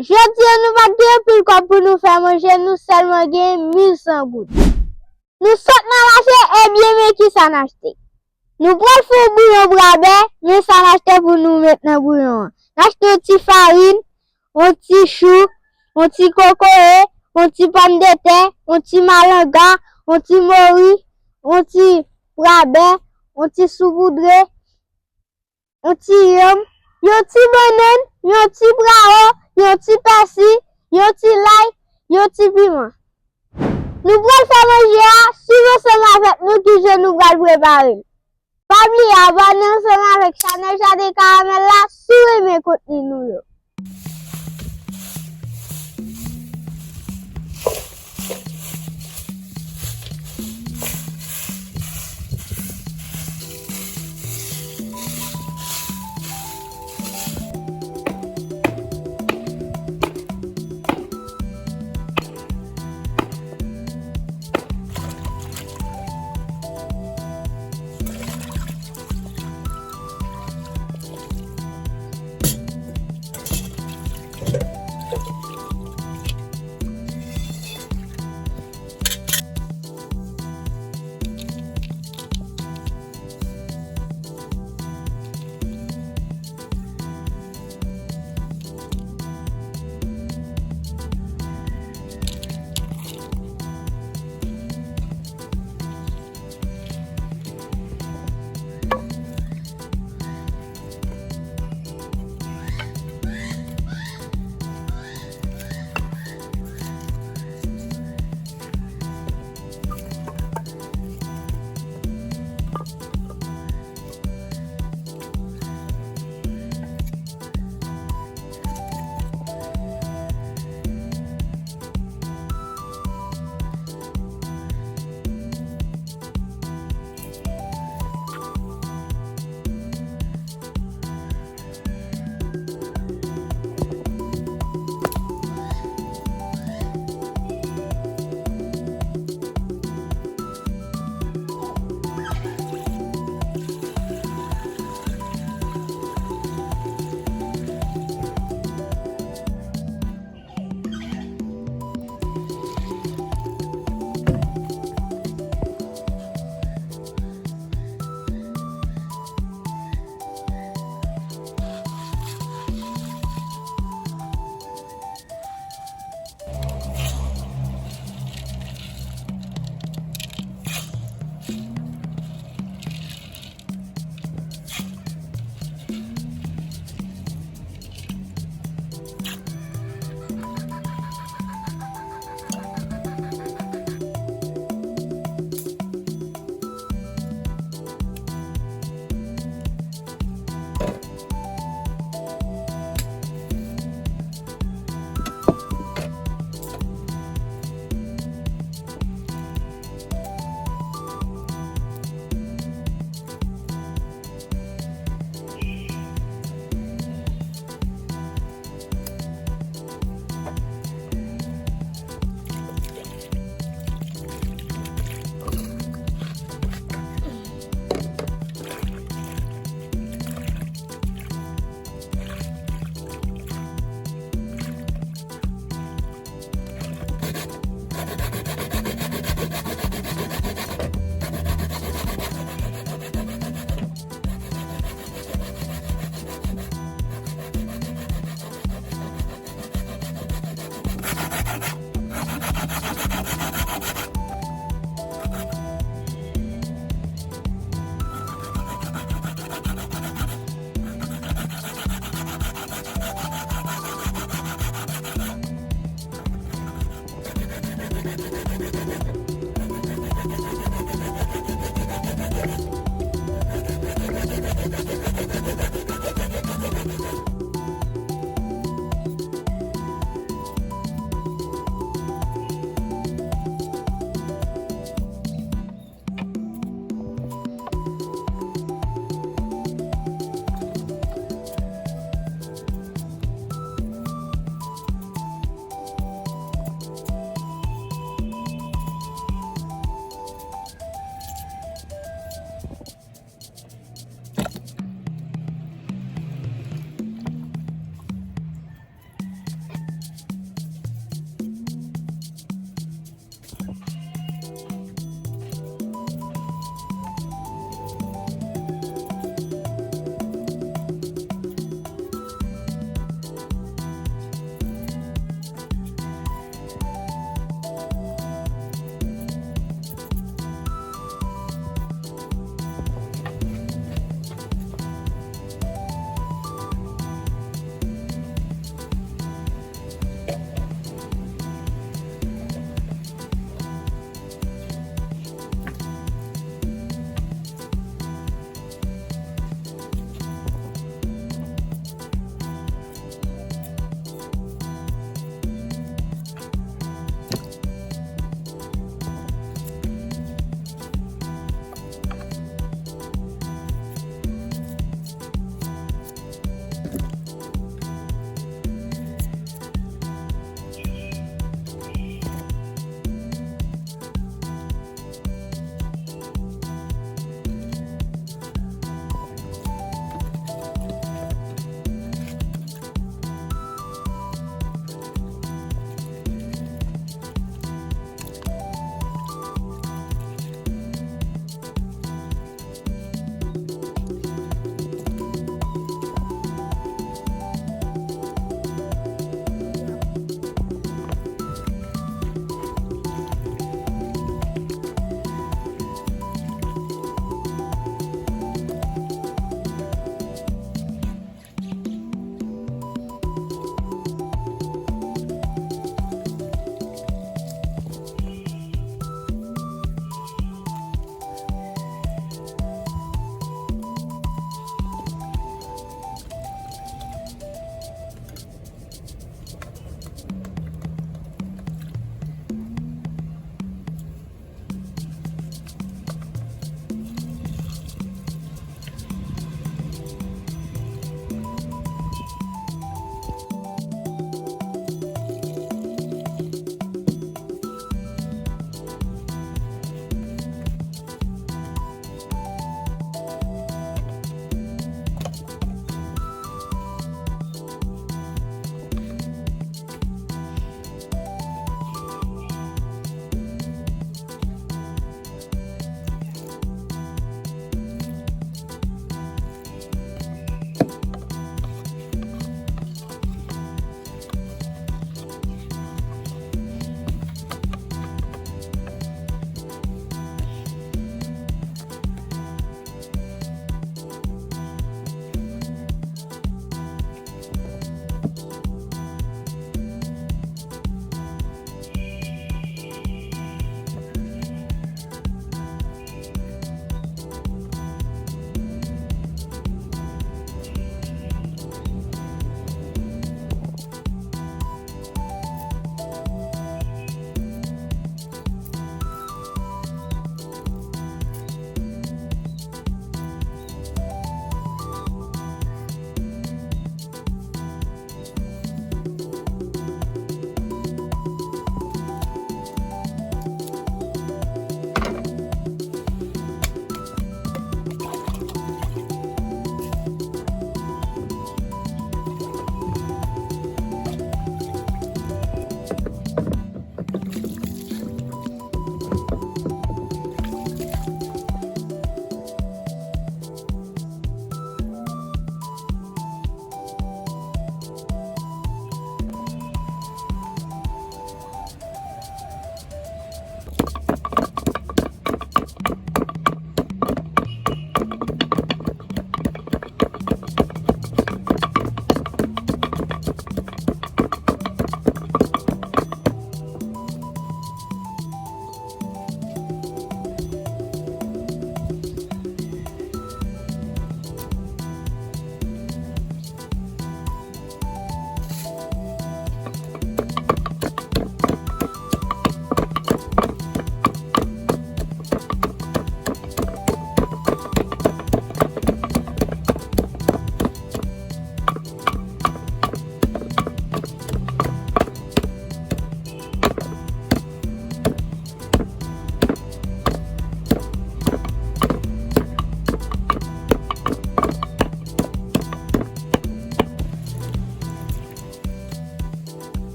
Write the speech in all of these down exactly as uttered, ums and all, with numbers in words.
Jodi a, nou pa t gen anpil kòb pou nou fè manje, nou sèlman gen mil san goud. Nou sot nan mache, ebyen, men kisa n achte. Nou pral fè yon bouyon brabè, men sa n achte pou nou met nan bouyon an. N achte yon ti farin, yon ti chou, yon ti kokoye, yon ti pòmdetè, yon ti malanga, yon ti mori, yon ti brabè, yon ti soupoudre, yon ti yanm, yon ti bannann, yon ti brawo, yon ti pèsi, yon ti lay, yon ti piman. Nou pral fè manje a, swiv ansanm avèk nou kijan nou pral prepare l. Pa bliye abòne ansanm avèk chanèl Jaden Karamèl la si w renmen kontni nou yo.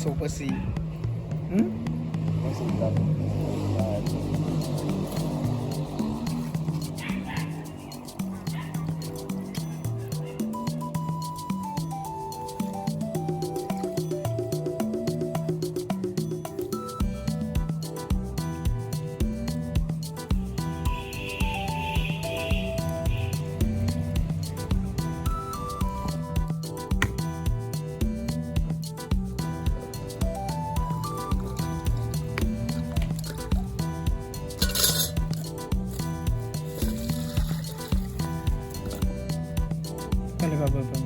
Ou panse? Hmm? Mwen panse l ta bon. Pale pa papa.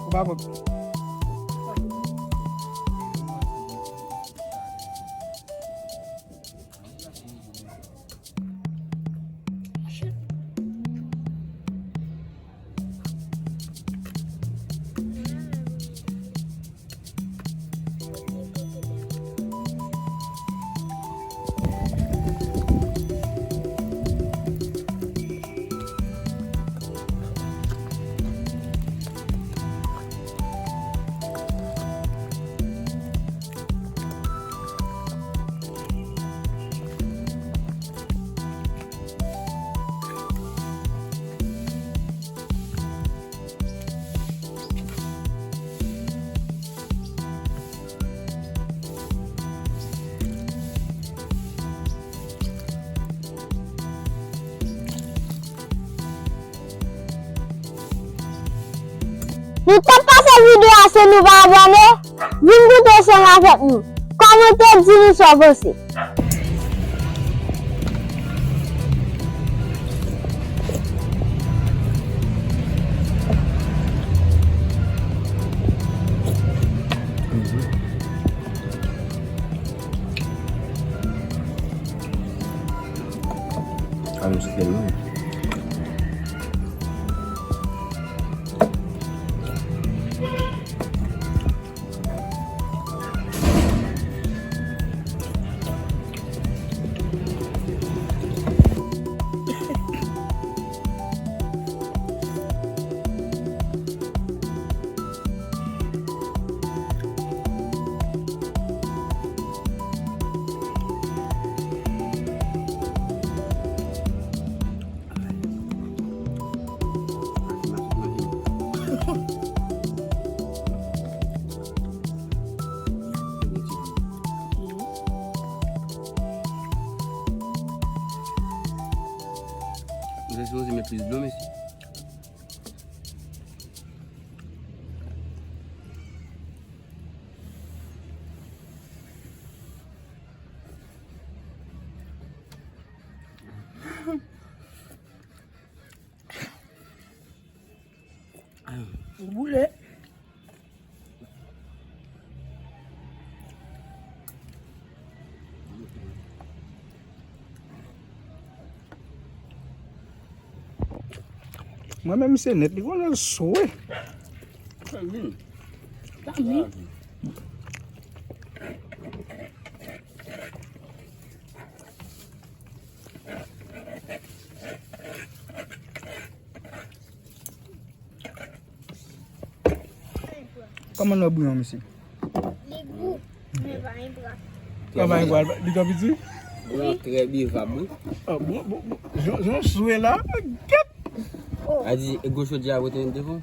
Ou pa pwòp. Nou t ap pase videyo a, si nou pa abòne, vin goute ansanm avèk nou. Kòmante, di nou sa w panse. Alò, se tèlman. Mwen sipoze met plis dlo, mesye. Ou boule. Mwen menm se nèt, li konnen l swe. Tanmi. Kòman nou bouyon, mesye? Li gou. Travay pral, li twò piti? Bouyon trè bivab, wi. Ah, bon, bon, bon. Jan, jan swe la, gèt. A di, e gwo chodyè a pote yon devan?